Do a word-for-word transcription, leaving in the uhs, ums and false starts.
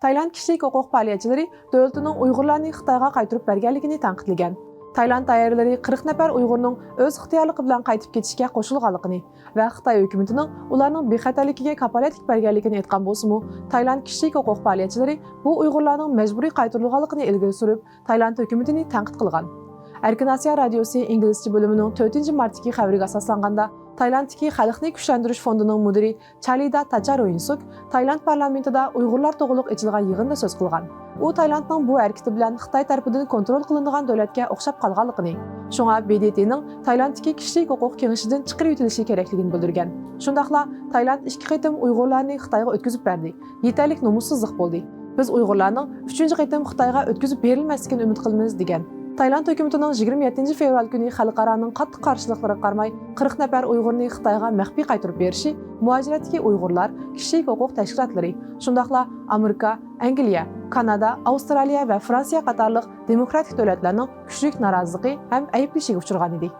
تايلاند كىشىلىك ھوقۇق پائالىيەتچىلىرى دۆلىتىنىڭ ئۇيغۇرلارنى خىتايغا قايتۇرۇپ بەرگەنلىكىنى تەنقىدلىگەن. تايلاند دائىرىلىرى قىرىق نەپەر ئۇيغۇرنىڭ ئۆز ئىختىيارلىقى بىلەن قايتىپ كېتىشكە قوشۇلغانلىقىنى ۋە خىتاي ھۆكۈمىتىنىڭ ئۇلارنىڭ بىخەتەرلىكىگە كاپالەتلىك بەرگەنلىكىنى ئېيتقان بولسىمۇ، تايلاند كىشىلىك ھوقۇق پائالىيەتچىلىرى بۇ ئۇيغۇرلارنىڭ مەجبۇرىي قايتۇرۇلغانلىقىنى ئىلگىرى سۈرۈپ، تايلاند ھۆكۈمىتىنى تەنقىد قىلغان. ئەركىن ئاسىيا رادىيوسى ئىنگلىزچە بۆلۈمىنىڭ تۆتىنچى مارتتىكى خەۋىرىگە ئاساسلانغاندا، تايلاندتىكى خەلقنى كۈچلەندۈرۈش فوندىنىڭ مۇدىرى چالىدا تاچارو يىنسۇك تايلاند پارلامېنتىدا ئۇيغۇرلار توغرىلىق ئېچىلغان يىغىندا سۆز قىلغان. ئۇ تايلاندنىڭ بۇ ھەرىكىتى بىلەن خىتاي تەرىپىدىن كونترول قىلىنىدىغان دۆلەتكە ئوخشاپ قالغانلىقىنى، شۇڭا ب د ت نىڭ تايلاندتىكى كىشىلىك ھوقۇق كېڭىشىدىن چىقىرىۋېتىلىشى كېرەكلىكىنى بىلدۈرگەن. شۇنداقلا تايلاند ئىككى قېتىم ئۇيغۇرلارنى خىتايغا ئۆتكۈزۈپ بەردى. يېتەرلىك نومۇسسىزلىق بولدى. بىز ئۇيغۇرلارنىڭ ئۈچىنچى قېتىم خىتايغا ئۆتكۈزۈپ بېرىلمەسلىكىنى ئۈمىد قىلىمىز، دېگەن. تايلاند ھۆكۈمىتىنىڭ يىگىرمە يەتتىنچى فېۋرال كۈنى خەلقئارانىڭ قاتتىق قارشىلىقلىرىغا قارىماي، قىرىق نەپەر ئۇيغۇرنى خىتايغا مەخپىي قايتۇرۇپ بېرىشى مۇھاجىرەتتىكى ئۇيغۇرلار، كىشىلىك ھوقۇق تەشكىلاتلىرى، شۇنداقلا ئامېرىكا، ئەنگلىيە، كانادا، ئاۋسترالىيە ۋە فرانسىيە قاتارلىق دېموكراتىك دۆلەتلەرنىڭ كۈچلۈك نارازىلىقى ھەم ئەيىبلىشىگە ئۇچرىغان ئىدى.